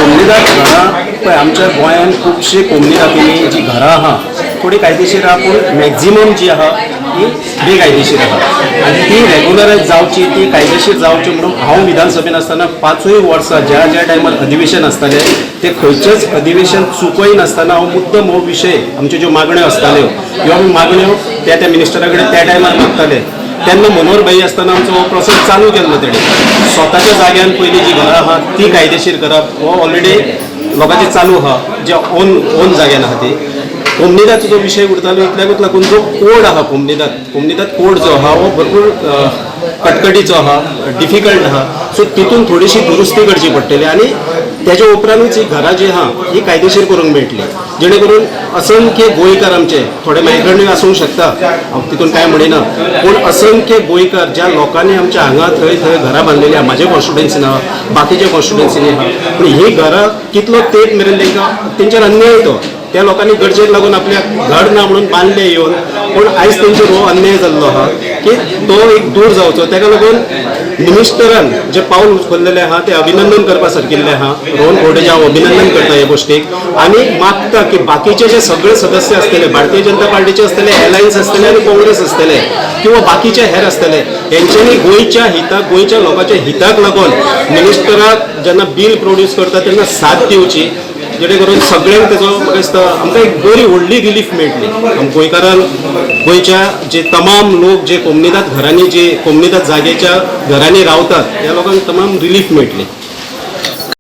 कोमनिदाद घरां पळय, आमच्या गोंयांत खुबशीं कोमनिदादींनी जी घरां आहा, थोडी कायदेशीर आहा, पूण मॅक्झिमम जी आहा ती बेकायदेशीर आहा आनी ती रेगुलरायज जावची, ती कायदेशीर जावची म्हणून हांव विधानसभेन आसतना 5ूय वर्सां ज्या ज्या टायमार अधिवेशन आसतालें, ते खंयचेच अधिवेशन चुकय नासतना हांव मुद्दम हो विशय, आमच्यो ज्यो मागण्यो आसताल्यो, ह्यो आमी मागण्यो त्या त्या मिनिस्टरा कडेन त्या टायमार मागताले. तेन्ना मनोहर भाई आसतना आमचो हो प्रोसेस चालू केल्लो. तेणी स्वताच्या जाग्यान पयलीं जी घरां आहा ती कायदेशीर करप, हो ऑलरेडी लोकांची चालू आहा, जे ओन ओन जाग्यान आहा ती. कोमनिदाचो जो विशय उरतालो, इतल्याकूच लागून जो कोड आहा कोमनिदाद, कोमनिदाद कोड जो आहा हो भरपूर कटकटीचो आहा, डिफिकल्ट आहा. सो तितून थोडीशी दुरुस्ती करची पडटली आनी तेच्या उपरांतूच ही घरां जी आहा ही कायदेशीर करूंक मेळटली, जेणे करून असंख्य गोंयकार, आमचे थोडे मायग्रंटूय आसूंक शकता, हांव तितून कांय म्हणिना, पूण असंख्य गोंयकार ज्या लोकांनी आमच्या हांगा थंय थंय घरां बांदलेली आहा, म्हाज्या कॉन्स्टिट्युएन्सीन आहा, बाकीच्या कॉन्स्टिट्युएन्सीनी आहा, पूण ही घरां कितलो तेंप मेरेन तांकां तेंचेर अन्याय तो. त्या लोकांनी गरजेक लागून आपल्याक घर ना म्हणून बांदले येवन, पूण आयज तेंचेर हो अन्याय जाल्लो आहा की तो एक दूर जावचो. ताका लागून मिनिस्टरान जे पावल उखल्लेलें आहा ते अभिनंदन करपा सारकिल्लें आहा. रोहन खंवटेचें हांव अभिनंदन करता हे गोश्टीक आनी मागता की बाकीचे जे सगळे सदस्य आसतले, भारतीय जनता पार्टीचे आसतले, एलायन्स आसतले आनी काँग्रेस आसतले किंवा बाकीचे हेर आसतले, हेंच्यांनी गोंयच्या हिताक, गोंयच्या लोकांच्या हिताक लागून मिनिस्टराक जेन्ना बील प्रोड्यूस करता तेन्ना साथ दिवची, जेणे करून सगळ्यांक तेजो म्हाका दिसता आमकां एक बरी व्हडली रिलीफ मेळटली. गोंयकारांक, गोंयच्या जे तमाम लोक जे कोमनिदाद घरांनी, जे कोमनिदाद जागेच्या घरांनी रावतात, त्या लोकांक तमाम रिलीफ मेळटली.